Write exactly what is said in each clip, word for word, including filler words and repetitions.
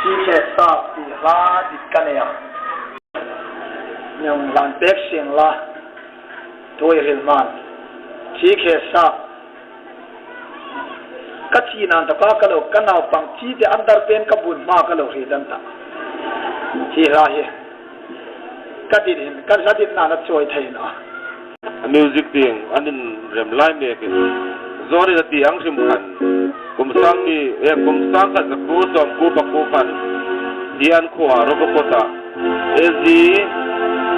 Chi khe sa ti hla dit ka nei a. Nang hlan pek sien la. Tuoi hril hman. Chi khe sa. Ka chi nan taka ka lo, ka naupang chi te underpant ka bun hma ka lo hriet dan ta. Hi hla hi. Ka dit hin, ka hla dit nan a chawi thei naw. Music tieng an inrem lai mek in. Zawnin a ti ang hrim khan. Kum sang ni, eh, kum sang khat za kuo sawm kuo pakuo khan. Hi an khuo a Robocop a. S G,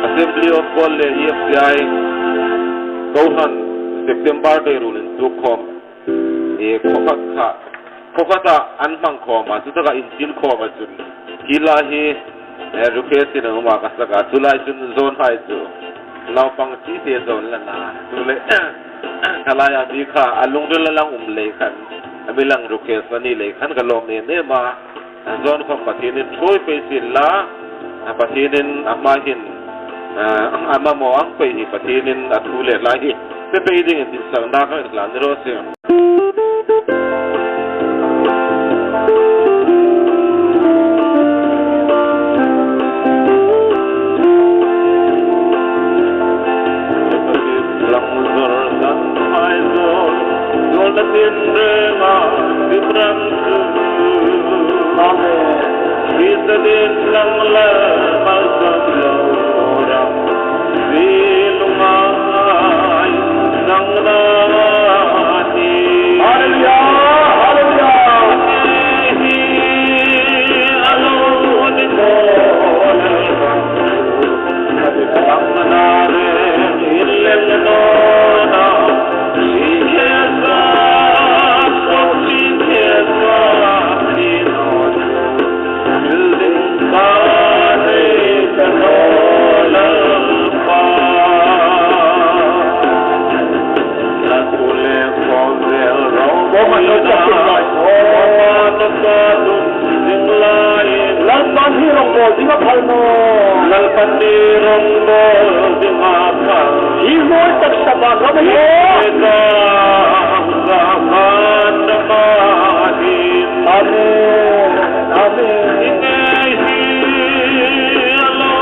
Assembly of God le E F C I, kohran September day ruolin tuok khawm. E, khaw khat kha, khaw khata an hmang khawm a, chutaka inching khawm a chun. Hi la hi, e, request in a um a ka sak a, chu lai chun zawnhai chu. Naupang chi te zawn la na, chu le, ka lai a mi kha, a lungril a lang um lei khan, a mi lang request a ni lei khan ka lawm em em a. Zawn khawm Pathienin ṭhuoi pei sien la, a Pathienin a hma hin, a, a mamaw ang pei hi Pathienin a thu le hla hi pe pei dingin insangna ka hlan ni raw se. Hallelujah, hallelujah. Lalpan hi rawngbawl ding a phal naw. Lalpan hi rawngbawl ding a phal. Hi hnuoi taksa ban lam hi. Hi taksa ban lam hi. Amen. Amen. Hi ngei hi a lo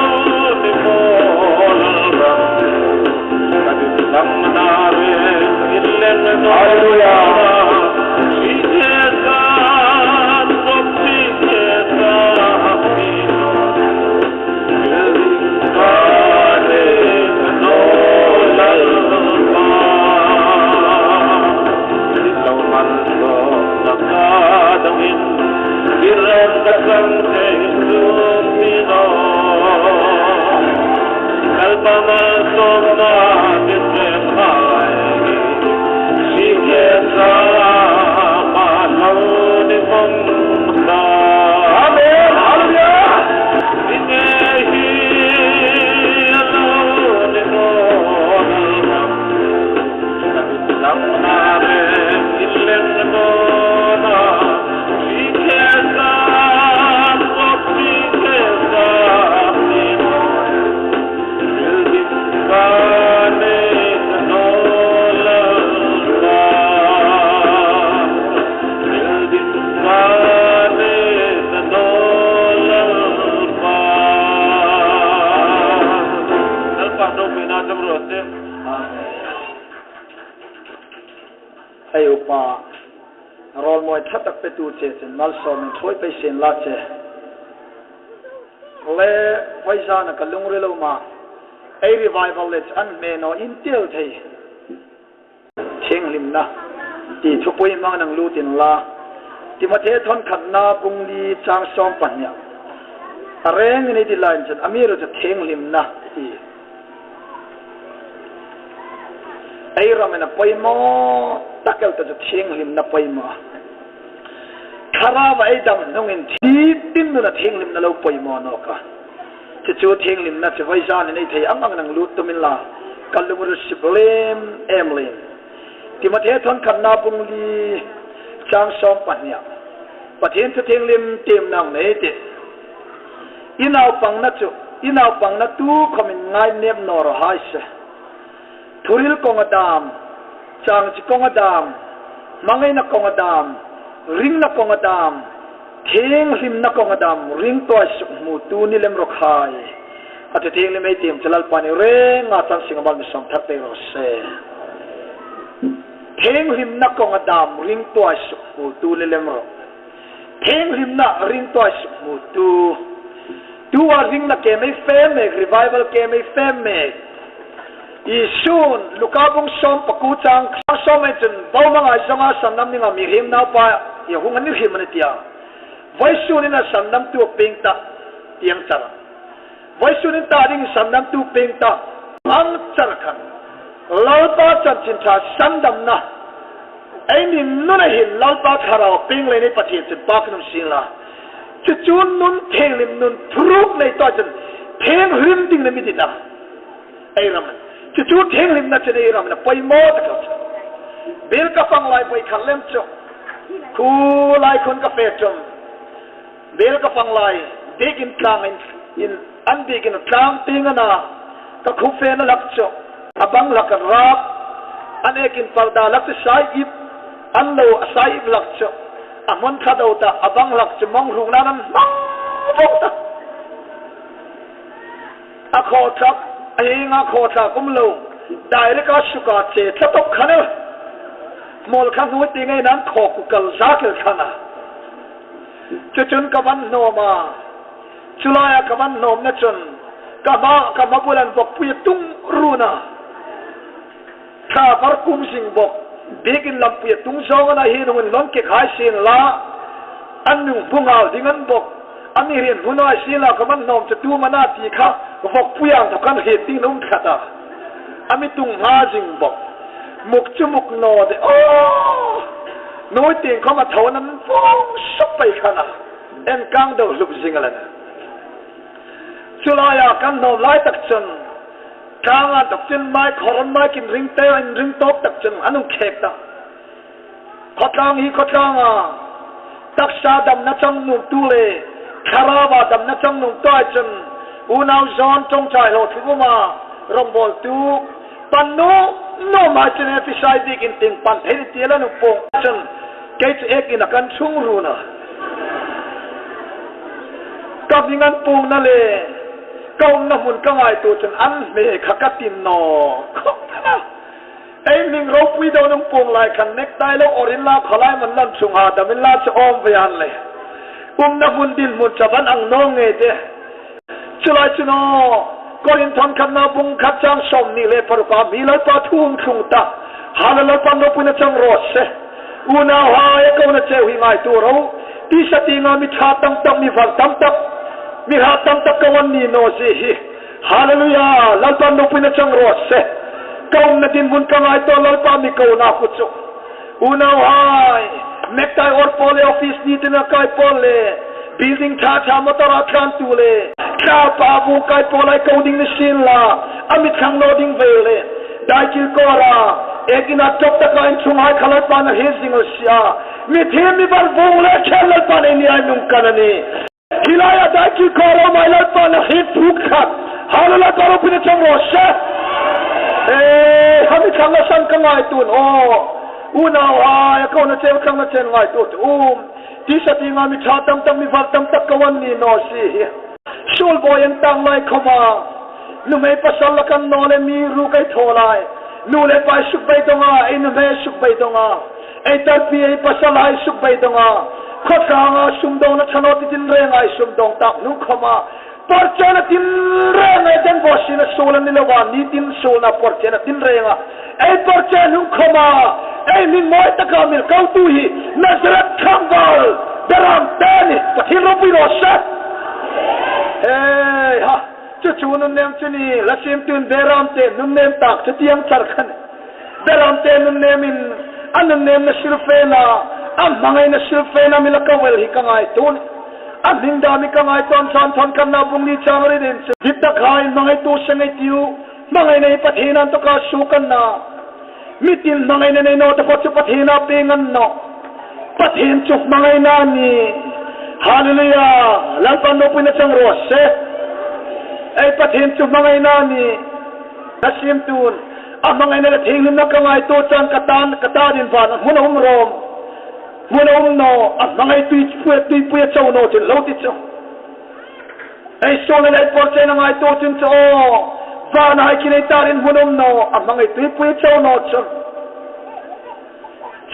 ni mawl ram. Amen. Hallelujah. Ei Upa, rawlmawi ṭha tak petu che chun malsawmin ṭhuoi pei sien la che. Le, vawizana ka lungril a um a, ei revival le chu an hme naw intel thei. Thienghlimna ti thupui hmang nang lut inla. Timothe thawn khatna bung li chang sawm pahnia. A rengin ei ti lai chun amiruokchu thienghlimna ti. Ei ramin a poimaw tak el ta chu thienghlimna poimaw. Thlarauva ei dam hnungin thi tin nuna thienghlimna lo poimaw nawk a. Chu chu thienghlimna chu vawizanin ei thei ang ang nang lut tum inla, ka lungril sip lem em leiin. Timothe thawn khatna bung li chang sawm pahnia. Pathien thu thienghlim tiem nang nei ti. I naupangna chu, i naupangna tu khawmin ngai nep naw raw hai se. Thuril kawnga dam, changchi kawnga dam, hmangaina kawnga dam, ringna kawnga dam, Thienghlimna kawnga dam ringtuhai sukhmutu ni lem rawh khai. A ti thienghlim ei tiem chu Lalpan ei renga chang sing a mal mi sawm thak pei raw se. Thienghlimna kawnga dam ringtuhai sukhmutu ni lem rawh. Thienghlimna ringtuhai sukhmutu. Tuta ringna ke mei fe mek, revival ke mei fe mek. Isun, Luka bung sawm pakuo chang, chang sawm ei chun, bo hmangai zawnga sandam dinga mihriem naupa, i hung a ni hrim a ni tia. Vawisun hin a sandamtu a pieng ta, tieng char. Vawisun hin ta ding sandamtu pieng ta, ang char khan. Lalpa chanchin ṭha sandamna. Eini nuna hin Lalpa thlarau pieng leiin Pathien chun pak nun sien la. Chu chu nun thienghlim nun thuruk nei ta chun thienghlim ding na mi dit a. Ei ram. Chu chu thienghlimna chun ei ram na poimaw tak a. Biel ka fang lai poi khat lem chu. Khu lai khun ka fe chun. Biel ka fang lai. Biekin tlang in, in an biekin tlang ting a na. Ka khu fena hlak chu. A bang hlak a rap. An ekin parda hlak chu sai ip. An lo a sai ip hlak chu. A hmun kha do ta. A bang hlak chu mawng rung nan an hmang vawng ta. A khaw tlak, a hienga khaw tlak um lo. Dai le ka suka che tla tawp khan el. Mawl khan hnuoi ti ngei nan khaw ku kal za kel khan a. Chu chun ka van hnawm a. Chu laia ka van hnawmna chun. Ka hma, ka hma bulan vawkpui a tung run a. Thla var kum zing bawk, biekin lampui a tung zawng a na hi nungin lawn kek hai sien la, an nung hmu nghal ding an bawk, a mi hriet hmu ngai sien la ka van hnawm chu tu am a na ti kha, vawkpui ang thaw kan hriet ding nung khat a, a mi tung nghal zing bawk, muk chu muk naw de, aw, nuoi tieng khawm a thaw nan vawng suk pei khan a, en kang do hlup zing a la na. Chu laia kan hnawm lai tak chun, Tlanga tak chun mai khawr an mai kin ring te, in ring tawk tak chun an hung khek ta. Khawtlang hi khawtlang a, taksa damna chang nuomtu le, thlarauva damna chang nuomtu ai chun, unau zawn ṭawngṭai hlawtling um a, rawngbawltu, pan nuom nuom ai chun Efesai biekin tieng pan thei ni ti la nuom puong chun, kei chu ek ina kan chung run a. Ka hming an puongna le, ka umna hmun ka ngaituo chun an hme kha ka tin naw. Khawp a. Ei hming ropui deu nung puong lai khan necktie lo awr inla khawlai man lan chung ha dam inla chu awm ve an le. Umna hmun dinhmun chu a van ang naw ngei de. Chu lai chu naw. Korinth khatna bung khat chang sawmhni le paruka mi Lalpa thu hung tlung ta. Hallelujah, Lalpan ropuina chang raw se. Unauhai, ka kona cheu hi ngaituo ro. Tisa tienga mi ṭha tam tak, mi var tam tak, mi hrat tam tak ka wan ni naw zie hi. Hallelujah, Lalpan ropuina chang raw se. Ka umna dinhmun ka ngaituo, Lalpa mi kona khu chu. Unauhai, necktie awr pawl le, office ni tina kai pawl le, building ṭha ṭha motor a tlantu le, tlapa bu kai pawl ai ko ding ni sien la, a mi thlang lo ding ve le. Daikil kawra, ek ina tawp taka inchunghai kha Lalpan a hriet zing el si a. Mithiem mi var vung le khel Lalpan ei ni ai nung kan a nih. Hi laia daikil kawra mai Lalpan a hriet thuk khat. Hallelujah, Lalpa ropuina chang raw se. Eh, ha mi thlang a san ka ngaituo naw. Unauhai, ka kona cheu thlang a chen ngaituo tu. Um, tisa tienga mi ṭha tam tak, mi var tam tak ka wan ni naw zie hi. Suol bawi an tang lai khawma, nuhmei pasal la kan naw le mi ru kai thaw lai. Nu le pa suk beidonga, ei nuhmei suk beidonga. Ei tarpi ei pasalhai suk beidonga. Khawtlanga sumdawngna ṭha naw ti tinrenga ei sumdawng tak hnu khawma. Porchena tinrenga ei den bo sina suol an ni lova, ni tin suolna porchena tinrenga. Ei porchen hnu khawma, ei hming mawi taka mil kotu hi, Nazareth tlangval, Beram te ni, Pathien ropui raw se. Hei, ha, chu chu nunnem chu ni, la siemtun Beram te nunnem tak chu tieng char khan. Beram te nunnemin, a nunnemna silfena, a hmangaina silfena mi la ko el hi ka ngaituo ni. A hming dam hi ka ngaituo, Johan khatna bung hni chang riet in chu. Dittakhai hmangaituo seng ei tiu, hmangaina hi Pathien an tawka suok a na. Mi tin hmangaina nei naw ta pawh chu Pathien a pieng a ni nawh. Pathien chu hmangaina a nih. Hallelujah. Lalpan ropuina chang raw se. Ei Pathien chu hmangaina a nih. Ka siemtun. A hmangaina le thienghlimna ka ngaituo chun ka tan, ka ta ding van hmun a um rawm. Hmun a um naw, a hmangai tuipui, tuipuia chau naw chun lo ti chu. Ei suol le ei por cheina ngaituo chun chu aw, vana ei kinei tarin hmun um naw, a hmangai tuipuia chau naw chun.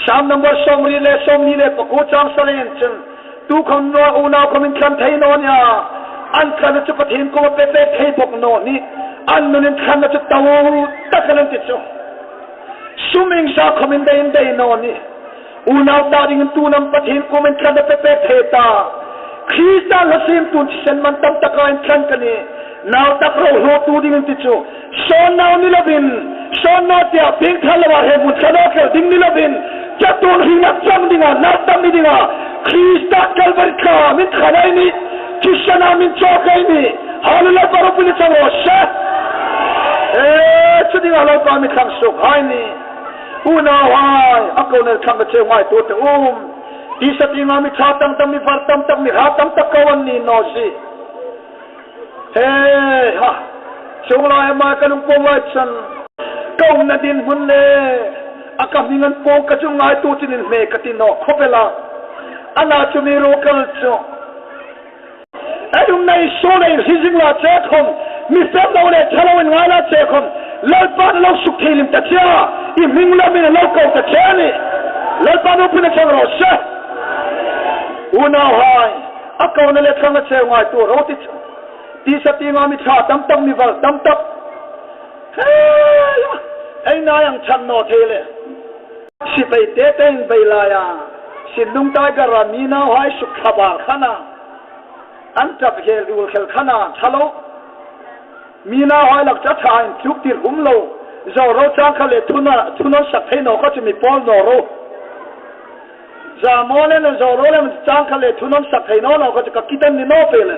Sam number sawmriet le sawmhni le pakuo chang sariin chun, tukhawm unau khawm inthlan thei naw nih a, an thlanna chu Pathien kuoma pe pek thei bawk naw nih, an nun inthlanna chu tau tak a nih an ti chu. Sum iengzat khawm indei indei naw nih. Unau ta dingin tuin am Pathien kuoma inthlanna pe pek thei ta. Krista hla siemtun thisen man tam taka inthlan ka nih. Nau tak ro hlawtu dingin ti chu. Sawn nau ni lovin, sawn naw tia piengthar loa he hmun thla naw kel ding ni lovin, chatuon hringna chang dinga, nau tam ni dinga, Krista Kalvari thla min thlana ei nih. Thisen a min chawk ei nih. Hallelujah, Lalpa ropuina chang raw se. E, chu dinga Lalpa mi thlang suok hai ni. Unauhai, a kona thlang ka cheu ngaituo ta um. Tisa tienga mi ṭha tam tak, mi var tam tak, mi hrat tam tak ko an ni naw si. He, ha. Chuong laia mei ka lung pawng lai chun, ka umna dinhmun le a ka hming an pawng ka chu ngaituo chun inhme ka ti naw khawp el a. Ana chu mi ro kal chu. Ei umna, ei suolna, ei hrizing la che khawm, mi fel lo le ṭha lo inngai la che khawm, Lalpan a lo suk thei hlim ta che a, i hming lamin a lo ko ta che a nih. Lalpa ropuina chang raw se. Unauhai, a kona le thlang a cheu ngaituo ro ti chu. Tisa tienga mi ṭha tam tak, mi var tam tak. He, ei nai ang chang naw thei le. Sipai te te inbei laia, Sindung Tiger-a mi nauhai suk thla bar khan a, an ṭap khel ul khel khan a, ṭha lo. Mi nauhai lak chu ṭha intluk tir um lo. Zo ro, chang khat le thuna, thun an sak thei naw kha chu mi pawl naw ro. Za maw le na zo ro le chang khat le thun an sak thei naw naw kha chu ka kitan ni naw pe le.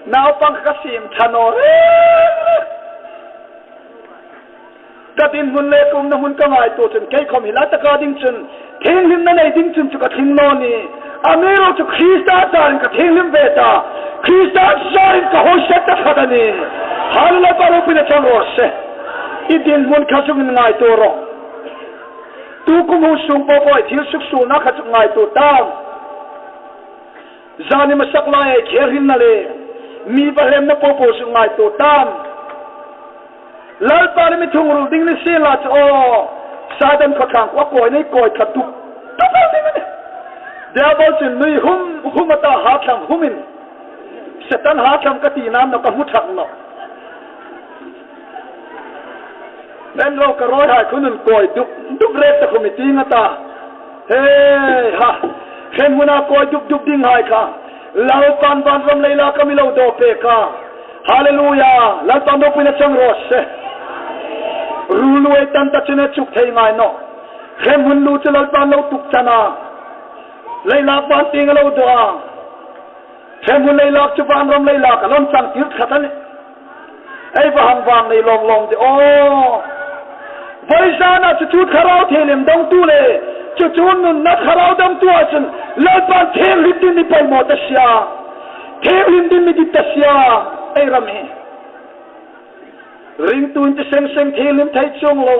Naupang ka siem ṭha naw re. Ka dinhmun le ka umna hmun ka ngaituo chun, kei khawm hi la taka ding chun, thienghlimna nei ding chun chu ka tling naw ni. Amiruokchu Krista charin ka thienghlim ve ta. Krista charin ka hoi set ta khat a nih. Hallelujah, Lalpa ropuina chang raw se. I dinhmun kha chu mi ngaituo ro. Tukum hung sung po po ei thil suksuolna kha chu ngaituo ta. Zani masak lai ei kher hrinna le mi va hlemna po po chu ngaituo ta. Lalpa ni mi thungrul ding ni sien la chu aw. Satan khawtlang kuoma koi nei koi kha duk. Ka fel ding a nih. Diabol chun nui hum hum a ta, hathlam humin. Satan hathlam ka ti nam naw ka hmu thak naw. En ro, ka rawihai khun un koi duk duk rek ta khum i ti nga ta. He ha. Hremhmuna koi duk duk dinghai kha Lalpan vanram leilak a mi lo daw pek a. Hallelujah. Lalpan ropuina chang raw se. Ruol lu ei tan ta chun a chuk thei ngai naw. Hremhmun lu chu Lalpan lo tuk chan a. Leilak van tieng a lo daw a. Hremhmun leilak chu vanram leilak a lo chang tir khat a nih. Ei va hang vang nei lawm lawm de aw. Vawisuna chu chu thlarau thienghlim dongtu le chu chu nunna thlarau dongtu a chun Lalpan thienghlim dingin mi poimaw ta si a. Thienghlim dingin mi dit ta si a. Ei ram hi. Ringtu in ti seng seng thienghlim thei chuong lo.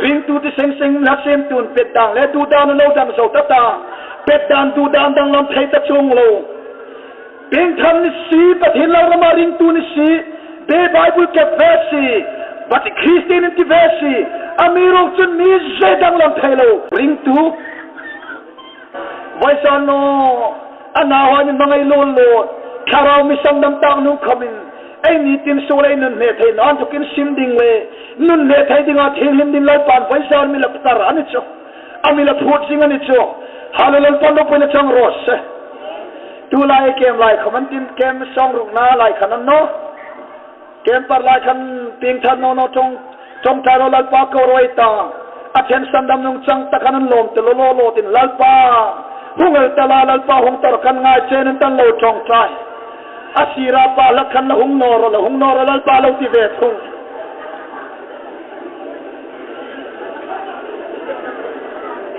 Ringtu ti seng seng hla siemtun pet dan le duhdan lo dang zo ta ta. Pet dan duhdan danglam thei ta chuong lo. Piengthar ni si, Pathien lo rama ringtu ni si, be Bible kep ve si, bati Kristien in ti ve si, amiruokchu mi zet danglam thei lo. Ringtu. Vawisun naw, a nauhai mi hmangai luol luol, thlarau mi sandam tak hnung khawmin, ei nitin suol ei nun hne thei naw, an thukin sim ding le, nun hne thei dinga thienghlim ding Lalpan vawisun mi la tar a ni chu. A mi la phut zing a ni chu. Hallelujah, Lalpan ropuina chang raw se. Tulai kem lai khawm an tin, kem sawng rukna lai khan a ni naw. Kem par lai khan piengthar naw naw ṭawng, ṭawngṭai ro, Lalpa ko rawi ta. A ṭhen sandam nung chang tak khan an lawm ta lo lo lo tin, Lalpa hung el ta la, Lalpa hung ta ro, kan ngai chen an tan lo ṭawngṭai. A sira pa hlak khan la hung naw ro, la hung naw ro, Lalpa lo ti ve thung.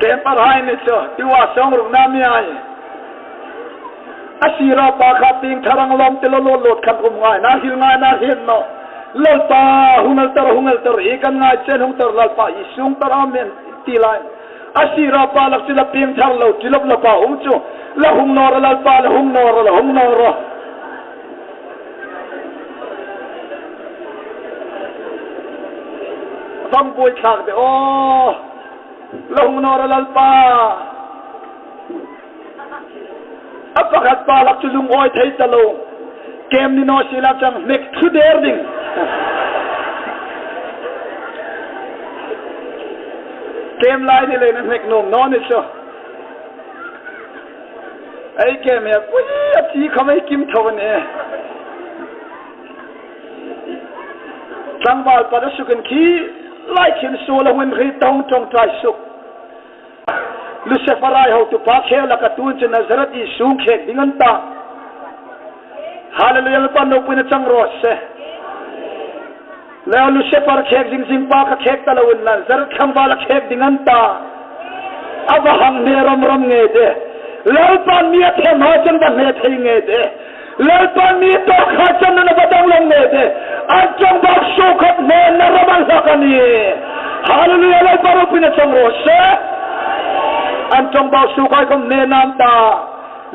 Kem par hai ni chu, tu a sawng rukna mi ai. A sira pa kha piengthar ang lawm ti lo lo lo khan um ngai, na hil ngai, na hil naw. Lalpa, hung el ta ro, hung el ta ro, i kan ngai chen hung ta ro, Lalpa, i sung ta ro, amen, ti lai. A sira pa lak chu la pieng thar lo, ti lop lop a um chu. La hung naw rawh Lalpa, la hung naw rawh, la hung naw rawh. Vang buoi thlak de aw. La hung naw rawh Lalpa. A pakhat pa lak chu lungawi thei ta lo. Kem ni naw si la chang hnek thu der ding. Kem lai ni le na hnek nuom naw ni chu. Ei kem e, pui a chi khawm ei kim tho a nih. Tlangval pa da sukin khi lai khin suol a hun ri tong tong trai suk. Lucifer-hai hotu pa khel laka tun chu Nazareth Isu hung khek ding an ta. Hallelujah, Lalpan ropuina chang raw se. Leo Lucifer khek zing zing pa kha khek ta loin Nazareth tlangval a khek ding an ta. A va hang hne ram ram ngei de. Lalpan mi a themhai chun va hne thei ngei de. Lalpan mi tawkhai chun nuna va danglam ngei de. An ṭawngbau suok khat hnena ram an hlak a nih. Hallelujah, Lalpa ropuina chang raw se. An ṭawngbau suokhai khawm hnena an ta.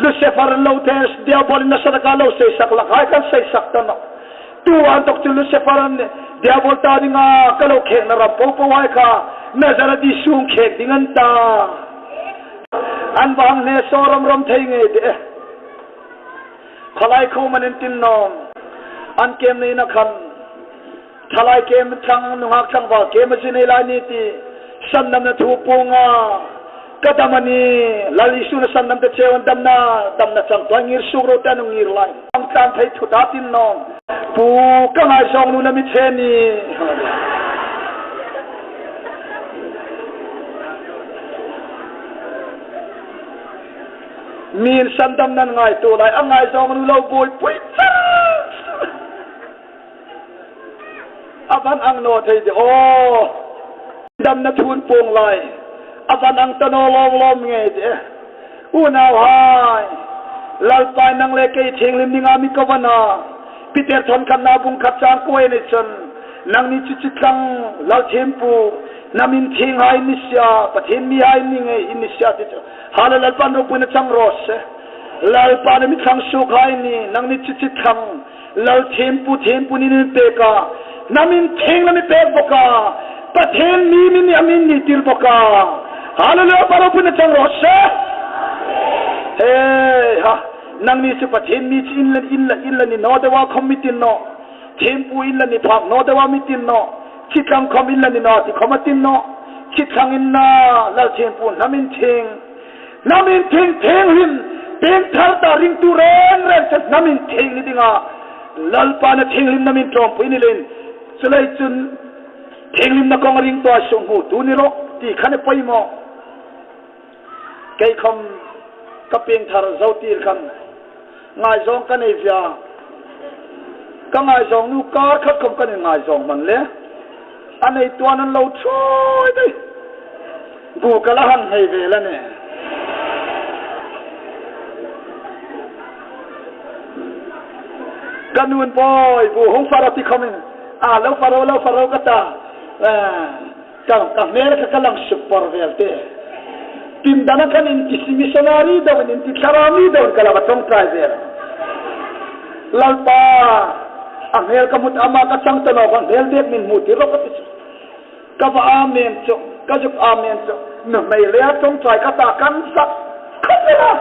Lucifer lo thei, Diabol-in nasa taka lo seisak lakhai khan seisak ta nawh. Tu an tawk chu Lucifer-in Diabol ta dinga ka lo khekna ram popohai kha Nazareth Isu hung khek ding an ta. An va hang hne saw ram ram thei ngei de. Khalai kho manin tin nawm. An kem nei na khan. Thalai kem thlang, nunghak thlang va kem a zin ei lai ni ti. Sandamna thu puong a. Ka dam a nih. Lal Isu-in a sandam ta cheu an damna. Damna chang tuoi ngir suk ro ta nung ngir lai. Ang tlan thei thu ta tin nawm. Pu ka ngaizawng nu na mi che ni. Min sandamna ngaituo lai, a ngaizawng nu lo buoipui char. A van ang naw thei de aw. Damna thu puong lai. A van ang ta naw lawm lawm ngei de. Unauhai. Lalpa, nang le kei thienghlim dinga mi ko a na. Peter thawn khatna bung khat chang kuo ni chun. Nangni chu chithlang, Lal thiempu. Hnam inthienghai ni si a, Pathien mihai ni ngei ni si a ti chu. Hallelujah, Lalpan ropuina chang raw se. Lalpan a mi thlang suokhai ni, nangni chu chithlang. Lal thiempu, thiempu ni nun pek a. Hnam inthieng la mi pek bawk a. Pathien mi, mi ni a mi ni tir bawk a. Hallelujah, Lalpan ropuina chang raw se. He, ha. Nangni chu Pathien mi chu inla, inla, inla ni naw deua khawm mi tin nawh. Thiempu inla ni phak naw deua mi tin nawh. Chithlang khawm inla ni naw ti khawm a tin nawh. Chithlang inla, Lal thiempu hnam inthieng. Hnam inthieng thienghlim, pieng thar ta ringtu reng reng chu hnam inthieng ni dinga. Lalpan a thienghlimna mi ṭawmpui ni leiin. Chuleiin chun thienghlimna kawng ringtu a sung hmu tu ni rawh ti kha a poimaw. Kei khawm ka pieng thar zo tir khan. Ngaizawng ka nei vieu. Ka ngaizawng nu kar khat khawm ka nei ngaizawng man le. A nei tuan an lo thuoi dai. Bu ka la hang hei ve la ne. Ka nun poi, bu hung faro ti khawmin. A lo faro, lo faro ka ta. Ah. Ka, ka hmel kha ka lang suk por vel te. Pindanna khan inti missionary deuin, inti thlarau mi deuin ka la va ṭawngṭai vel. Lalpa, a hmel ka hmu ta, ama ka chang ta naw, ka hmel dek min hmu tir rawh ka ti chu. Ka va amen chu, ka zuk amen chu. Nuhmei le a ṭawngṭai ka ta kan sak. Ka ti a.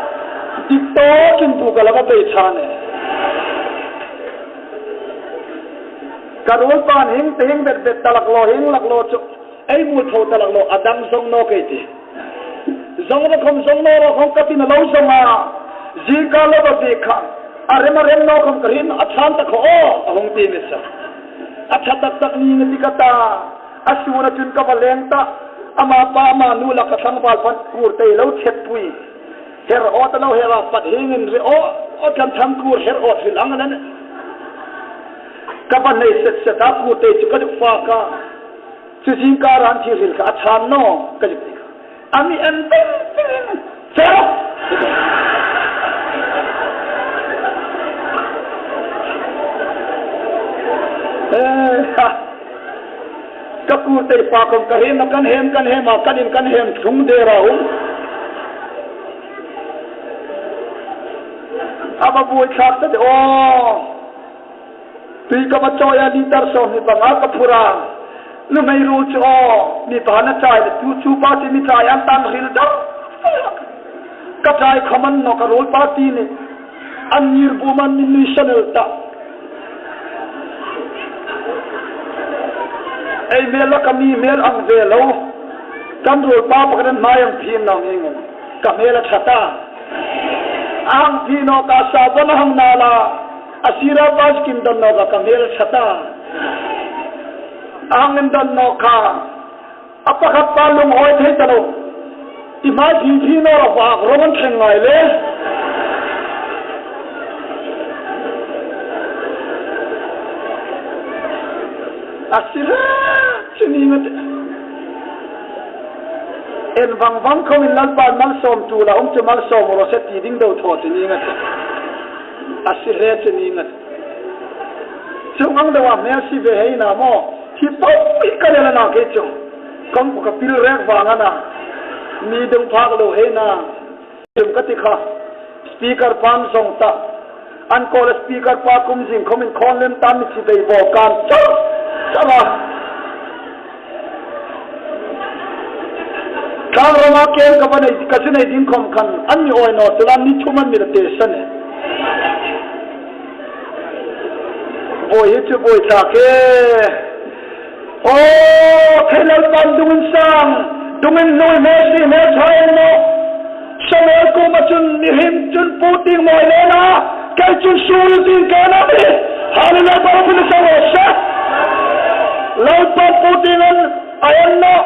Dik tawkin bu ka la va bei ṭha ne. Ka ruolpan hieng te hieng bet bet ta lak lo, hieng lak lo chu. Ei mu tho ta lak lo, a dang zawng naw kei ti. Zawng ro khawm zawng naw ro khawm ka tina lo zawng a. Zingkar lo va bik kha. A rem a rem naw khawm ka rin a ṭhan ta kha aw, a hung ti ni sa. A ṭha tak tak ni nga ti ka ta. A suna chun ka va leng ta. Ama pa ama nu laka tlangval pan kur tei lo chet pui. Her aw ta lo her a pat hingin ri aw, aw tlan tham kur her aw thil ang a na ne. Ka va nei set set a kur tei chu ka duk fa ka. Chu zingkar an thil hril kha a ṭhan naw, ka zuk ti kha. A mi en ping ping. Chero! Eh, ha. Ka Tur tei pa khom ka hemna kan hem, kan hem a, kan in kan hem thlung der a um. A va buoi thlak ta de aw. Tui ka va chawi a, litre sawmhni panga ka phur a. Nuhmei ruol chu aw, mi pa na chai le, chu chu pa chu mi chai an tan hril dam. Ka chai khom a ni naw, ka ruol pa ti ni. An ngir bu man min nui sanel ta. Ei hmel la ka mi hmel ang ve lo. Kan ruol pa pakhat an hmai ang phin naw ngei ngei. Ka hmel a ṭha ta. Ang phin naw ka sa ba na hang na la. A sira pa kim don naw ka, ka hmel a ṭha ta. Ang in don naw ka. A pakhat pa lungawi thei ta lo. I hmai phi phi naw a, vak rawng an thleng ngai le. A sira chu ni ngat. En vang vang khom in Lalpan malsawm tu la, um chu malsawm ro se ti ding do thaw chu ni ngat. A sira chu ni ngat. Chung ang deuha hmel si ve hei na maw. Hi po hi ka le la na ke chung. Kong ka pil rek vang a na. Mi dong phak lo hei na. Chung ka ti kha. Speaker pan zong ta. An ko la speaker pa kum zing khom in khon lem ta mi si ve bo kan. Chau. Chau la. Tlang rama ken ka va nei, ka chu nei ding khom khan, an mi awi naw, chu la ni thum an mi la te sa ne. Buoi hi chu buoi thlak e. Aw, thei Lalpan dungin sang, dungin nuoi hmel si hmel ṭha en naw. Samuel kuoma chun mihriem chun pu tieng mawi le na, kei chun sungril tieng ka na ni. Hallelujah, Lalpa ropuina chang raw se. Lalpan pu tieng an a en naw.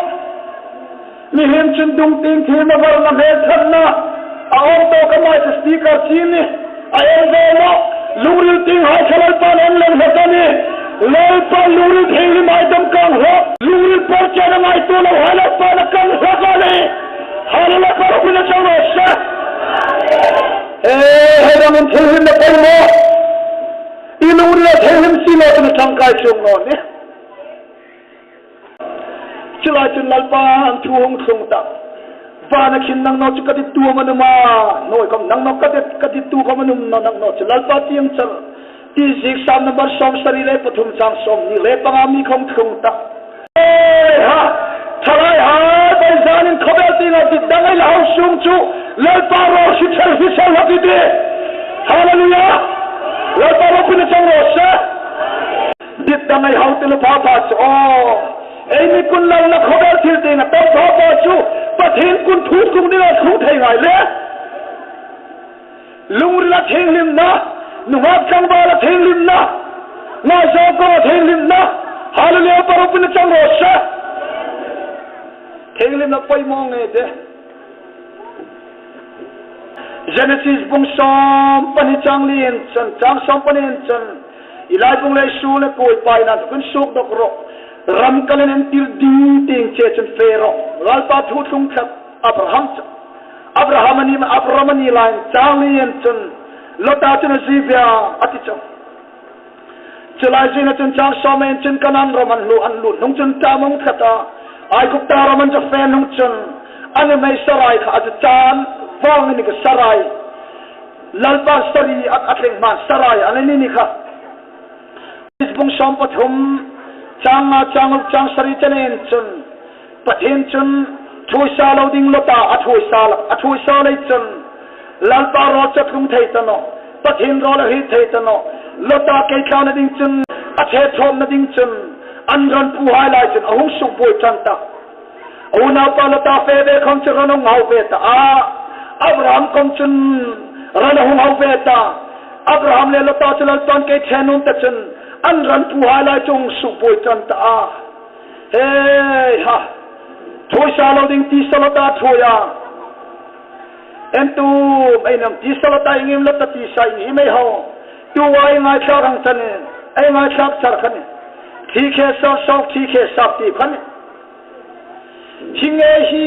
Mihriem chun dung tieng thim a var na hmel ṭhatna. A awm tawk a, mai chu speaker chi ni. A en ve naw. Lungril tieng hai kha Lalpan en lem hlak a ni. Lalpan lungril thienghlim hai dam kang hlak. Lungril por chen a ngaituo lo hai Lalpan a kang hlak a ni. Hallelujah, Lalpa ropuina chang raw se. Eh, hei ramin thienghlimna pei maw. I lungril a thienghlim si naw chun ṭhangkai chuong naw ni. Chu lai chun Lalpan thu hung thlung ta. Vana khin nang naw chu ka dit tu am a ni um a. Nuoi khom nang naw ka dit, ka dit tu khom a ni um naw, nang naw chu Lalpa tieng char. Ti ziek Sam number sawmsari le pathum chang sawmhni le panga mi khom thlung ta. Ei ha! Thalai hai, bai zanin khawvel tienga dit dang ei la hau sung chu Lalpa rawl hrisel hrisel la ti ti. Hallelujah! Lalpa ropuina chang raw se. Dit dang ei hau ti lo pha pha chu aw. Ei mi kun lalna khawvel thil tienga tam pha pha chu Pathien kun thu tlung dinga thlung thei ngai le. Lungrila thienghlimna, nunghak tlangvala thienghlimna, ngaizawng kawnga thienghlimna, hallelujah, Lalpa ropuina chang raw se. Thienghlimna poimaw ngei de. Genesis bung sawm pahni chang li en chun, chang sawm pahni en chun, i lai bung le su le kuoi paina kun suk dok ro. Ram kal en tir ding tieng che chun fe ro. Lalpa thu thlung tlat Abraham chu. Abraham a ni, Abram a ni lai chang li en chun, Lota chun a zui ve a, a ti chu. Chu lai zuina chun chang sawm en chun Kanan ram an lut, an lut hnung chun ṭam hung tlat a. Aigupta ram an fe hnung chun, a nuhmei Sarai kha a chu chan vang ni ka Sarai. Lalpa sari a, a thleng hman Sarai a ni ni kha. Bung sawm pathum, chang nga, chang ruk, chang sari chen en chun, Pathien chun thuoisa lo ding Lota a thuoisa la, a thuoisa lei chun, Lalpa rawl chu a tlung thei ta naw, Pathien rawl a hriet thei ta naw, Lota kei thlana ding chun, a ṭhe thawmna ding chun, an ran puhai lai chun a hung suk buoi ṭan ta. A unaupa Lota fe ve khom chu ran a hung hau ve ta a. Abraham khom chun ran a hung hau ve ta. Abraham le Lota chu Lalpan kei ṭhe nuom ta chun an ran puhai lai chu hung suk buoi ṭan ta a. Hei ha. Thuoisa lo ding tisa Lota thuoi a. En tu, ei nam tisa Lota i ngim Lota tisa i ngim ei ho. Tu ai ngaithlak ang chani. Ei ngaithlak char khani. Thi khe sap sap, thi khe sap ti khani. Hi nge hi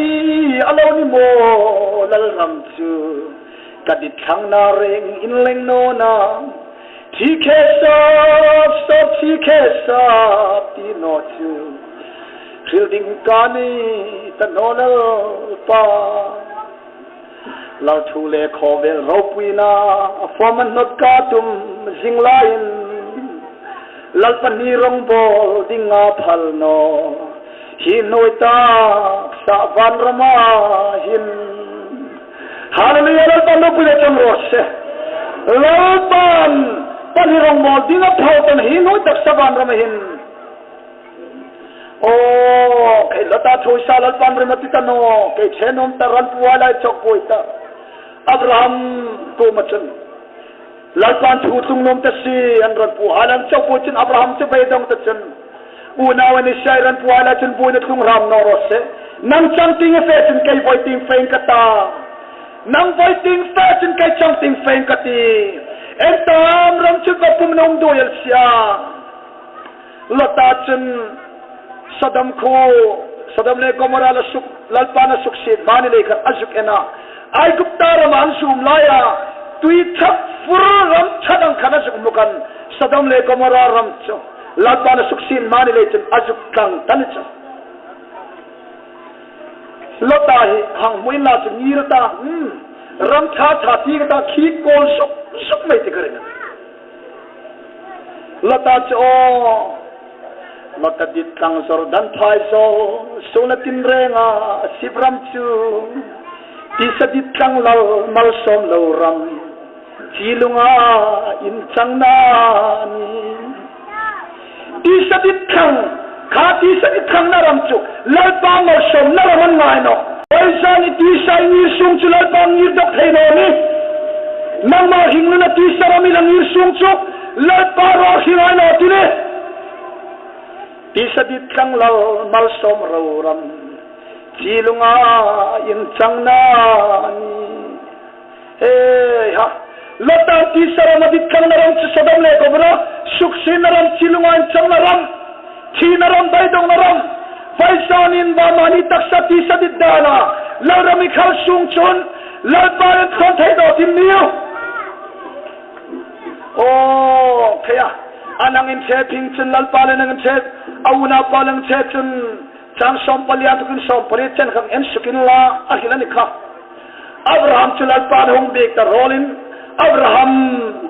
a lo ni maw Lalram chu, ka dit thlangna reng inleng naw na. Thi khe sap sap, thi khe sap ti naw chu. Hril ding ka ni ta naw Lalpa. Lal thu le khawvel ropuina, a fawm an hnawt ka tum zing laiin. Lalpa ni rawngbawl dinga phal naw. Hi hnuoi taksa vanrama hin. Hallelujah, Lalpan ropuina chang raw se. Lalpan, pan hi rawngbawl dinga phal ta hi hnuoi taksa vanrama hin. Aw, kei Lota thuoisa Lalpan rem a ti ta naw, kei ṭhe nuom ta, ran puhai lai chawk buoi ta. Abraham kuoma chun Lalpan thu tlung nuom ta si, an ran puhai lai chawk buoi chun Abraham chu beidong ta chun. Unau ni siei ran puhai lai chun buoina tlung hram naw raw se. Nang chang tieng i fe chun kei voi tieng fe ka ta. Nang voi tieng fe chun kei chang tieng fe ka ti. Ei ta am ram chu ka pum nuom doi el sia. Lota chun Sodom khuo, Sodom le Gomorrah la suk, Lalpan a suksiet mani lei khan a zuk en a. Aigupta rama an sum laia, tui thak fur ram ṭha dang khan a zuk hmu khan, Sodom le Gomorrah ram chu Lalpan a suksiet mani lei chun a zuk tlang ta ni chu. Lota hi hang hmu inla chu ngir ta, hmm, ram ṭha ṭha ti ka ta, khi kawl zuk zuk mei ti ka ring. Lota chu aw, Lota dit tlang Jordan phai zo, sona tin renga sip ram chu, tisa dit tlang lal malsawm lo ram, chi lunga inchangna ni. Tisa dit thlang, kha tisa dit thlangna ram chu Lalpa malsawmna ram a ni ngai nawh. Vawisun i tisa i ngir sung chu Lalpa ngir dawk thei naw ni. Nangma hringnuna tisa ram i la ngir sung chu Lalpa rawl hring ngai naw ti ni. Tisa dit thlang lal malsawm lo ram, chi lunga inchangna ni. Hei ha, Lota tisa ram a dit thlangna ram chu Sodom le Gomorrah, suksietna ram, chi lunga inchangna ram, thina ram, beidongna ram. Vawisun hin va mani taksa tisa dit dana, Lal ram i khal sung chun, Lalpa le thawn thei naw ti ni. Aw, kei a, a nang inṭhe phing chun Lalpa le nang inṭhe, a unaupa le nang inṭhe chun, chang sawm pali a tukin sawm pali chen khang en suk inla, a hril a ni kha. Abraham chu Lalpan hung biek ta rawlin, Abraham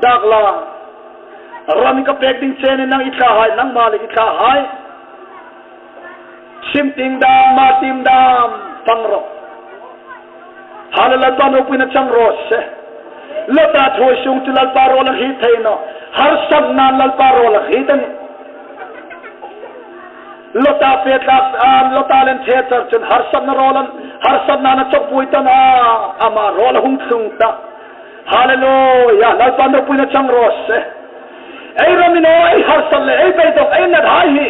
dak la. Ram ka pek ding chenin nang i thlahai, nangma le i thlahai. Sim tieng dam, ma tieng dam, pang rawh. Hallelujah, Lalpan ropuina chang raw se. Lota thuoi sung chu Lalpa rawl a hriet thei nawh. Harsatnain Lalpa rawl a hriet a nih. Lota fe tlak, a, Lota le an ṭhe char chun harsatna rawl an, harsatnain a chawk buoi ta a, ama rawl a hung tlung ta. Hallelujah, Lalpan ropuina chang raw se. Ei ramin aw, ei harsat le ei beidong, ei nathai hi,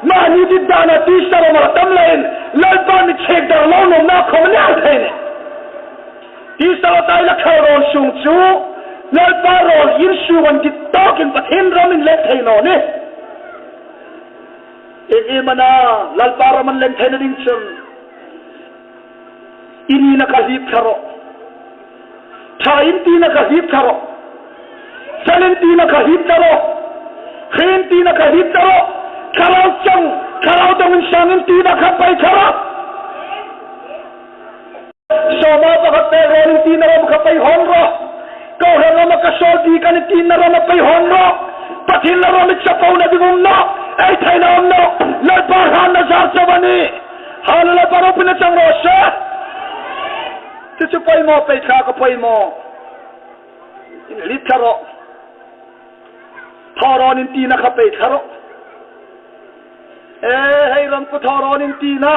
mani dit dana tisa ram a tam leiin, Lalpa mi chek dar lo nuomna khom a ni thei a nih. Tisa Lota i la khal rawl sung chu, Lalpa rawl in sung an dit tawkin Pathien ram in leng thei naw ni. Ieng am a na, Lalpa ram an leng theina ding chun. I nina kha hlip thla rawh. Ṭha in tina kha hlip thla rawh. Fel in tina kha hlip thla rawh. Hre in tina kha hlip thla rawh. Thlarau chang, thlarau dong insang in tina kha pei thla rawh. Sawma pakhat pek rawh in tina ram kha pei hawn rawh. Kohran rama ka sawl bik a nih tina rama pei hawn rawh. Pathien ram i chapona ding um nawh. Ei theina um nawh. Lalpa hranna zar chau a nih. Hallelujah, Lalpa ropuina chang raw se. Chu chu poimaw, pei thla kha poimaw. Hlip thla rawh. Thaw rawn in tina kha pei thla rawh. E, hei ram ku thaw rawn in tina,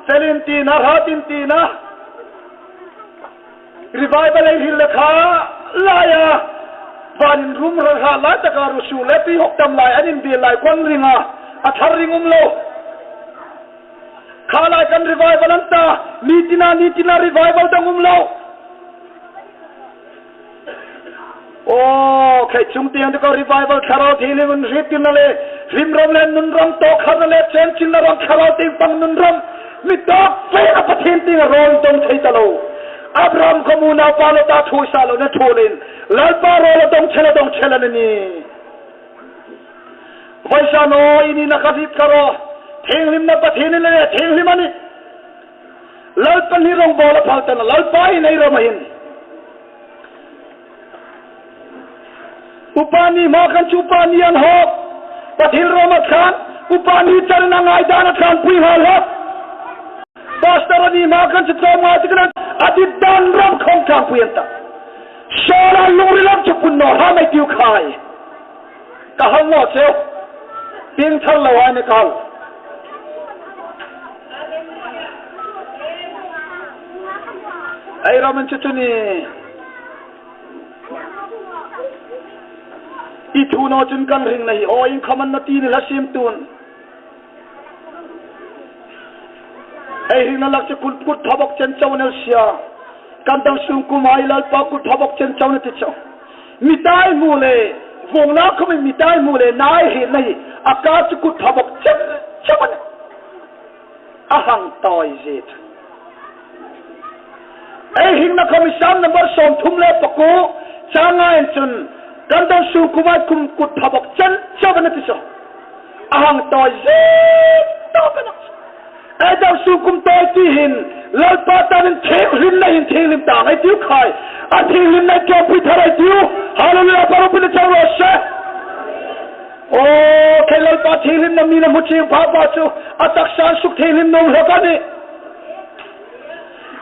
fel in tina, hrat in tina. Revival ei hril le kha laia, van inrum ral hrat lai taka ruo su le tui hawk tam lai, an inbiel lai khuo an ring a, a thar ring um lo. Kha lai kan revival an ta, ni tina, ni tina revival dang um lo. Aw, khei chung tieng te kha revival thlarau thienghlim hung hriettirna le, hlimram le nunram tawk kharna le, chen chilna ram thlarau tieng pang nunram, mi tawk pei a Pathien tienga rawn dong thei ta lo. Abraham khawm unaupa Lota thuoisa lo ni a, thuo leiin Lalpa rawl a dong chel a, dong chel a ni. Vawisun aw, i nina kha hlip thla rawh. Thienghlimna Pathienin a nei, thienghlim a nih. Lalpa ni rawng bawla phal ta naw, Lalpa'n ei ram a hin. Upa ni hma khan chu upa ni an hawk. Pathien ram a tlan, upa ni char a ngai dan a tlanpui hma hlak. Pastor ni hma khan chu tlawmngai tak khan a dit dan ram khawm tlanpui an ta. Sala lungril lam chu pun naw hram ei tiu khai. Ka hal naw cheu. Pieng thar lo ai ni ka hal. Ei ramin chu chu ni. I thu naw chun kan ring na hi aw, ieng khawm a ni naw ti ni hla sim tun. Ei hringna lak chu kut, kut tha bawk chen chau ni el sia. Kan dam sung kum ai Lalpa kut tha bawk chen chau ni ti chu. Mi tai hmu le, vawng la khawm mi tai hmu le, nai hringna hi, a ka chu kut tha bawk chen chau a nih. A hang tawi zet. Ei hringna khawm Sam number sawmthum le pakuo, chang ngain chun, kan dam sung kum ai kum kut tha bawk chen chau a nih ti chu. A hang tawi zet tawp a nih. Ei dam sung kum tawi ti hin, Lalpa tanin thienghlimna hin thienghlim ta ngai tiu khai. A thienghlimna ṭawmpui thar ei tiu. Hallelujah, Lalpa ropuina chang raw se. Aw, kei Lalpa thienghlimna mi a hmu chieng pha pha chu, a taksa an suk thienghlim nuom hlak a nih.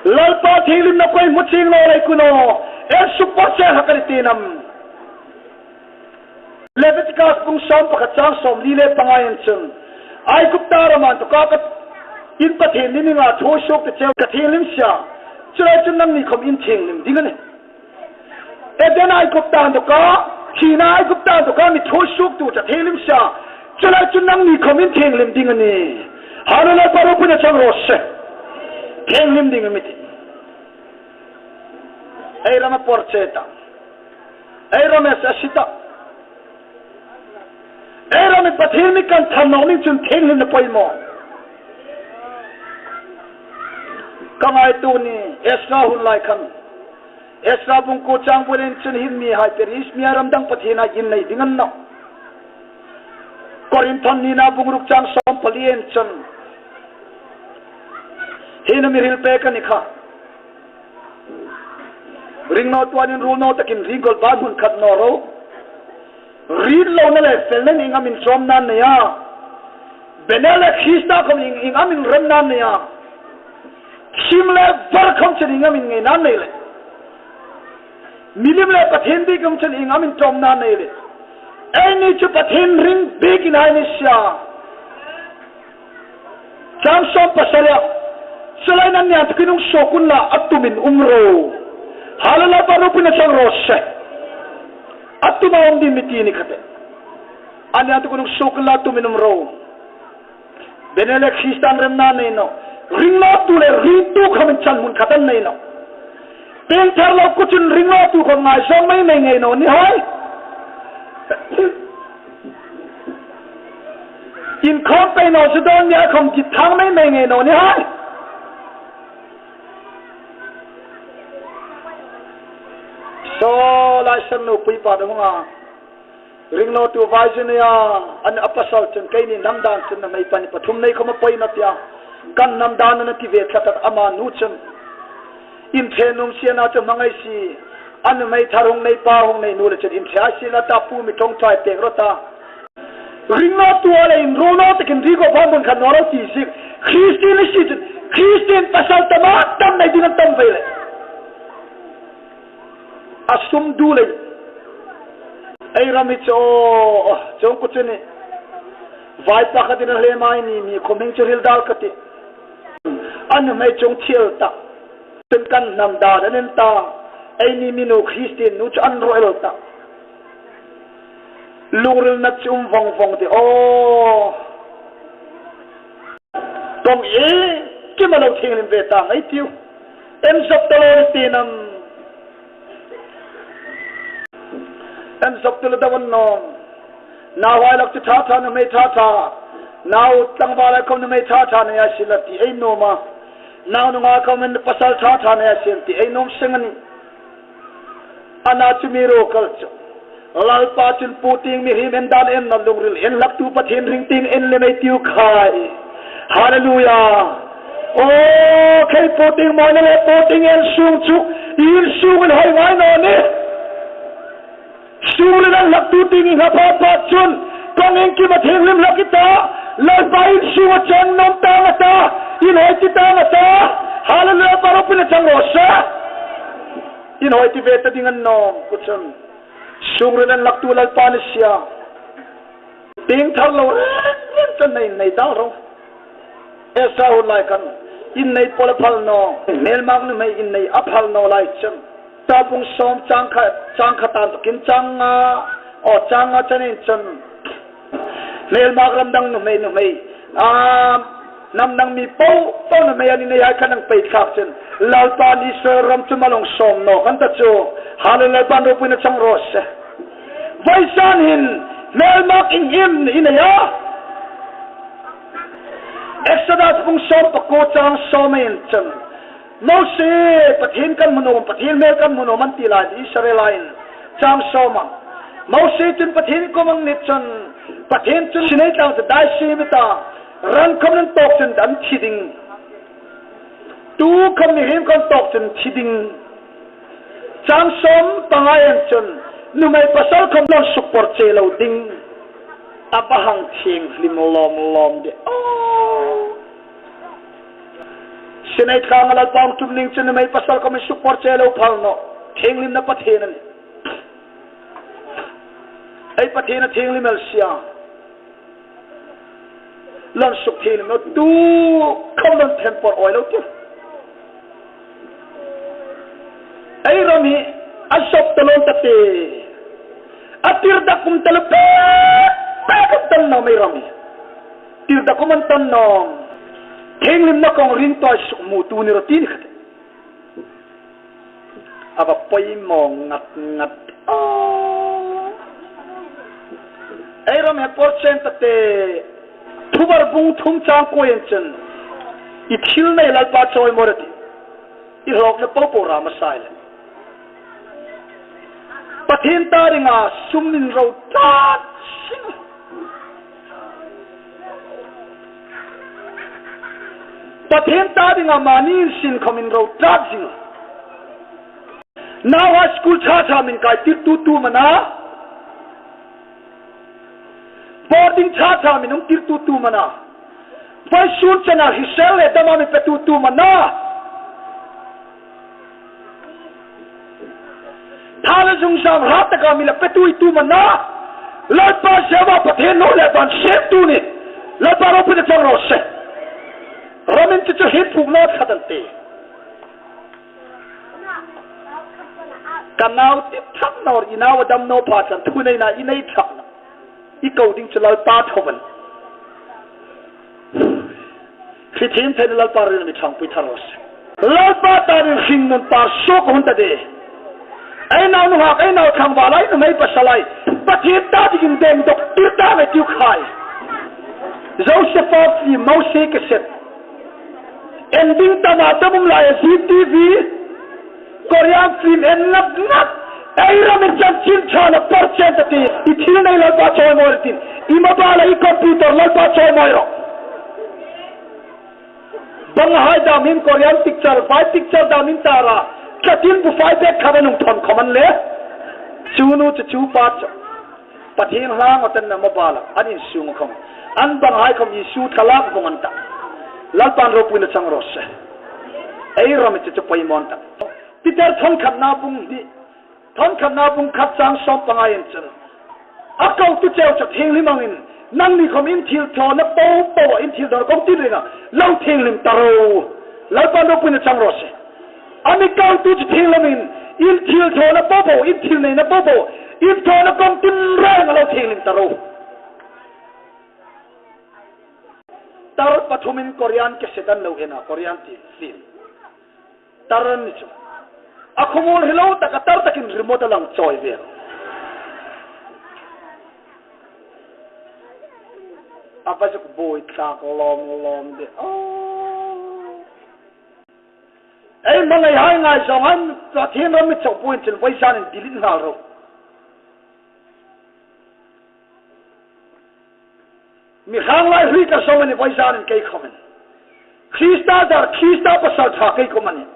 Lalpa thienghlimna koi hmu chieng naw lei ku naw, ei suk pawt che hlak a nih ti nam. Leviticus bung sawm pakhat chang sawmli le panga-in chun, Aigupta rama inthawka ka, in Pathien ni ninga thu suok ti cheu ka thienghlim si a. Chu lai chun nangni khawm in thienghlim ding a nih. Eden Aigupta inthawka, thina Aigupta inthawka mi thu suoktu chu thienghlim si a. Chu lai chun nangni khawm in thienghlim ding a nih. Hallelujah, Lalpa ropuina chang raw se. Thienghlim ding a mi ti. Ei ram a por che ta. Ei ram a sa si ta. Ei ram a Pathien mi kan thaw nawk ning chun thienghlimna poimaw. Ka ngaituo ni, Ezra hun lai khan. Ezra bung kuo chang buoin chun hin mihai Peris mi ram dang pathien a innei ding an nawh. Korinth nina bung ruk chang sawm pali-in chun. Hi a mi hril pek a ni kha. Ring naw tuan in ruol naw takin ring gol ban hmun khat naw ro. Ring lo na le fel na ieng am in sawm nan nei a. Bene le Krista khawm ieng, ieng am in rem nan nei a. Thim le var khawm chen ieng am in ngei nan nei le. Milim le Pathien bik khawm chen ieng am in ṭawm nan nei le. Eini chu Pathien ring bik ei ni si a. Chang sawm pasari-a. Chu lai nan ni an takin hung suok unla a tumin um ro. Hallelujah, Lalpa ropuina chang raw se. A tuma um ding mi ti ni kha te. An ni an takin hung suok unla a tumin um ro. Bene le Krista an rem nan nei nawh. Ring nawtu le ringtu khawm in chan hmun khat an nei nawh. Pieng thar lo kut chun ring nawtu khawm ngaizawng mei mei ngei naw ni hai. Inkhawm pei naw chu dawn ni a khawm dit thang mei mei ngei naw ni hai. Saw lai san nu pui pa dong a. Ring nawtu vai chu nei a, an a pasal chun keini hnam dan chun nuhmei pahni pathum nei khawm a poi naw ti a. Kan hnam dan a ti ve tlat a, ama nu chun. Inṭhe nuom si a na chu hmangai si. A nuhmei thar hung nei pa hung nei nu le chun inṭhe a si la ta pu mi ṭawngṭai pek rawh ta. Ring nawtu a le inruol naw takin ring gol ban hmun khat naw ro ti ziek. Kristien ni si chun, Kristien pasal tam a tam nei ding an tam ve le. A sum du lei. Ei ram hi chu, chuong ku chu ni. Vai pakhatin a hlem a, eini mi khawm hieng chu hril dal ka ti. A nuhmei chun thil ta. Chun kan hnam dan an en ta. Eini mi nu Kristien nu chu an ro el ta. Lungril na chu um vong vong ti aw. Kong e, kim a lo thienghlim ve ta ngai tiu. En zop ta lo ni ti nam. En zop ta lo dam an nawm. Nauhai lak chu ṭha ṭha nuhmei ṭha ṭha. Nau tlangval lai khawm nuhmei ṭha ṭha nei a si la ti ei nuom a. Nau nunghak khawm pasal ṭha ṭha nei a si ti ei nuom seng a nih. A na chu mi ro kal chu. Lalpa chun pu tieng mihriem en dan en naw lungril en hlaktu Pathien ring tieng en lem ei tiu khai. Hallelujah. Aw, khei po ting mawina le po ting insung chu, insung inhoi ngai naw ni. Sungri hlak tu ting inhoi pha pha chun, kong iengkima thienghlim hlak i ta, Lalpa insung a chang nuom tang a ta, inhoi ti tang a ta. Hallelujah, Lalpa ropuina chang raw se. Inhoi ti ve ta ding a nuom, ku chun. Sungri hlak tu Lalpa ni sia. Ting thar lo reng reng chun nei nei dal ro. Esau lai khan, innei pawl a phal naw, hmelmak nuhmei innei a phal naw lai chun. Esau bung sawm chang khat, chang khat a inthokin chang nga, aw chang nga chun in chun. Hmelmak ram dang nuhmei nuhmei. A, hnam dang mi po po nuhmei an innei hai khan an pei thlak chun. Lalpan Israel ram chu malsawm naw khan ta chu. Hallelujah, Lalpan ropuina chang raw se. Vawisun hin, hmelmak in in, innei a. Exodus bung sawm pakuo chang sawm in chun. Mosie, Pathien kan hmu nuom, Pathien hmel kan hmu nuom an ti lai, Israel-in. Chang sawm a. Mosie chun Pathien kuomah a ngen chun, Pathien chun Sinai tlang chu dai siem i ta, ran khawm an tawk chun an thi ding. Tu khawm mihriem khawm tawk chun thi ding. Chang sawm panga in chun, nuhmei pasal khawm lo sukpor che lo ding. A va hang thienghlim lawm lawm de. Aw. Sinai tlanga Lalpa hung tum ning chun nuhmei pasal khawm sukpor che lo phal naw. Thienghlimna Pathien a nih. Ei Pathien a thienghlim el sia. Lo suk thienghlim naw tu khawm lo thempor awi lo tir. Ei ram hi a sop ta lo ta te. A tir dak um ta lo pe, pe ka tan naw ei ram hi. Tir dak um an tan naw. Thienghlimna kong ring tuoi suk hmu tu ni ro ti ni khat. A va poimaw ngat ngat. Aw. Ei ram hi por chen ta te. Thuvar bung thum chang kuo in chun. I thil nei Lalpa chawimawi rawh ti. I hlawkna po po ra masa i le. Pathien ta dinga sum in ro tlat. Pathien ta dinga mani insin khawm in ro tlat zing. Nauhai school ṭha ṭha mi kai tirtu tu am a na. Boarding ṭha ṭha mi hung tirtu tu am a na. Vawisun chena hrisel le dama mi petu tu am a na. Tha le zung zam hrat taka mi la petu i tu am a na. Lalpa Jehova Pathien nu le van siemtu ni. Lalpa ropuina chang raw se. Ramin chu chu hin puk naw khat an ti. Ka nau ti thak naw, i nau a dam naw pha chan thu neina i nei thak naw. I ko ding chu Lalpa tho a nih. Hri thiem thei Lalpa ringna mi ṭhangpui thar raw se. Lalpa ta ring hringnun par suok hun ta de. Ei nau nunghak, ei nau tlangval, ei nuhmei pasal hai. Pathien ta dingin deng dok tir ta ngai tiu khai. Joseph Flim, Mosie cassette. En ding tam a tam um lai a, Zee TV. Korean film en ngat ngat. Ei ramin chanchin ṭha na por chen ta ti. I thil nei Lalpa chawimawi rawh ti. I mobile, i computer Lalpa chawimawi rawh. Banghai damin Korean picture, vai picture damin tara. Chatin bu fai bek khat an hung thawn khawm a ni le. Chu nu chu chu pa chu. Pathien hla ngawt an na mobile, an insung khawm. An banghai khawm Isu thlalak vawng an ta. Lalpan ropuina chang raw se. Ei ram chu chu poimaw an ta. Peter thawn khatna bung hni. Thawn khatna bung khat chang sawm panga in chun. A kotu cheu chu thienghlim angin. Nangni khawm in thilthawna po po, in thilthawna kawng tin ringa. Lo thienghlim ta ro. Lalpan ropuina chang raw se. A mi kotu chu thienghlimin, in thilthawna po po, in thil neina po po, in thawna kawng tin renga lo thienghlim ta ro. Tar pathumin Korean cassette an lo en a, Korean ti film. Tar an ni chu. A khawmuol hre lo taka tar takin remote a lang chawi ve. A va zuk buoi tlak lawm lawm de. Oh. Ei hmangaihai ngaizawng hai, Pathien ram mi chauh puin chun vawisun in delete nghal ro. Mi hranglai hlui ka zawm a nih, vawizanin kei khawmin. Krista dar, Krista pasalṭha kei kuoma nih.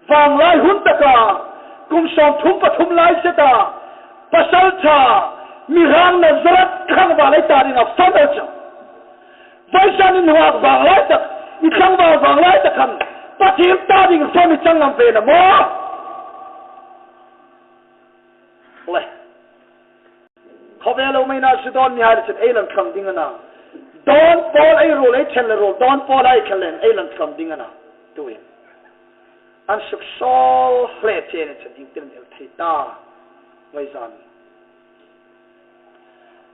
Vanglai hun taka, kum sawmthum pathum lai seta, pasalṭha, mi hrang Nazareth tlangval ei ta dinga fam el chu. Vawizanin hnuhnungah vanglai tak, i tlangval vanglai tak khan, Pathien ta ding fam i chang ngam ve naw maw? Le. Khawvel lo mai na zu dawn mihai chun ei lan thlang ding a na. Dawn pawl ei ruol ei ṭhen le ruol, dawn pawl ei ṭhen le ei lan thlang ding a na. Tuhin. An suksawl hle che ni chun iengtin el thei ta. Vawizan.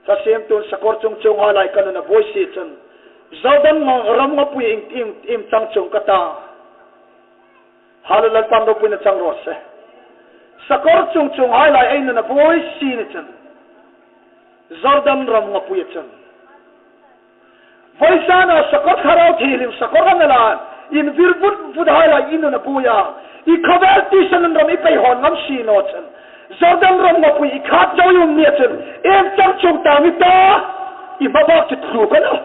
Ka siemtun sakawr chung chunghai lai ka nun a buoi si chun. Jordan ram ngawpui ieng, ieng, ieng chang chuong ka ta. Hallelujah, Lalpan ropuina chang raw se. Sakawr chung chunghai lai ei nun a buoi si ni chun. Jordan ram ngawpui chun. Vawizana sakawr thlarau thienghlim sakawr ram a la. Invir vut vut hai lai ei nun a buoi a. I khawvel tisa nun ram i pei hawn ngam si naw chun. Jordan ram ngawpui i khat zo i um ni chun. Ieng chang chuong ta am i ta. I hmabak chu tlu ka naw.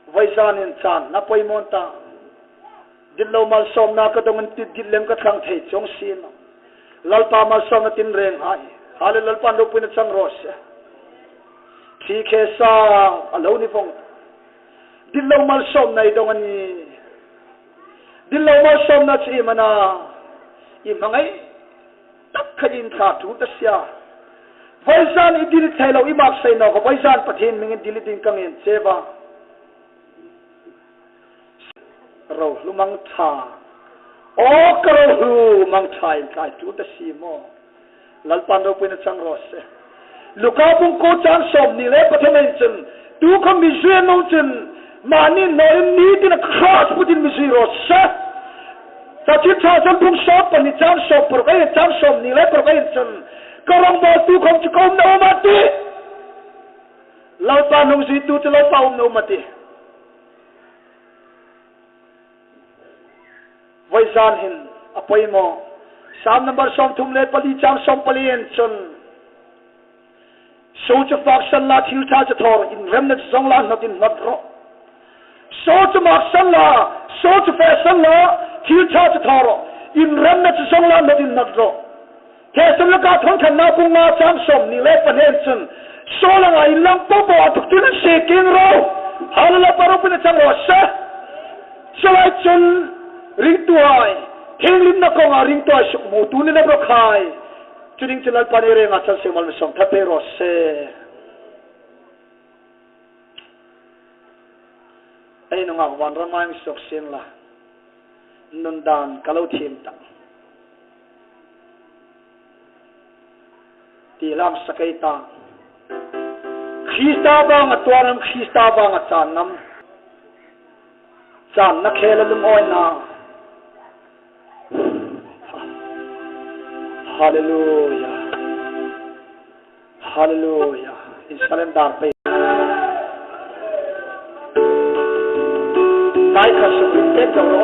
Vawizanin channa poimaw ta. Ditlo malsawmna ka dawng an ti dit lem ka thlang thei chuong si naw. Lalpa malsawmna tin reng hai. Hallelujah, Lalpan ropuina chang raw se. Thi khe sa a lo ni vong. Ditlo malsawmna i dawng a nih. Ditlo malsawmna chu iem a na. I hmangai tak kha inthlatu ta sia. Vawizan i dil thei lo i mak sei naw kha, vawizan Pathien hmingin dil ding ka ngen che a. Ro hlu mangṭha. Aw ka ro hlu mangṭha inthlatu ta si maw. Lalpan ropuina chang raw se. Luka bung kuo chang sawmhni le pathum-a chun, tu kha mi zui a nuom chun, mani naw in ni tina cross putin mi zui raw se. Ka chi tha chun bung sawm pahni chang sawm paruk-a chang sawmhni le paruk-a chun, ka rongbawltu khawm chu ka umna um a tih. Lalpa hung zuitu chu Lalpa umna um a tih. Vawizan hin a poimaw. Sam number sawmthum le pali chang sawmpali-a chun, suol chu fak san la, thil ṭha chu thaw rawh, inremna chu zawng la, hnawt inhnawt rawh. Suol chu mak san la, suol chu fe san la, thil ṭha chu thaw rawh, inremna chu zawng la, hnawt inhnawt rawh. Thesalonika thawn khatna bung nga chang sawmhni le pahni-a chun, suol anga inlang po po a thuk tin an sie keng ro. Hallelujah, Lalpa ropuina chang raw se. Chu lai chun ringtuhai, thienghlimna kawnga ringtuhai suk hmutu ni naw rawh khai. Chu ding chun Lalpan ei renga chang seng mal mi sawm that pei raw se. Ei nunghak vanrama insuok sien la. Nun dan ka lo thiem ta. Ti lam sa kei ta. Krista vanga tuar am, Krista vanga chan am. Channa khela lungawi na. Hallelujah. Hallelujah. In surrender pei. Nai kha suk ring pek zo ro.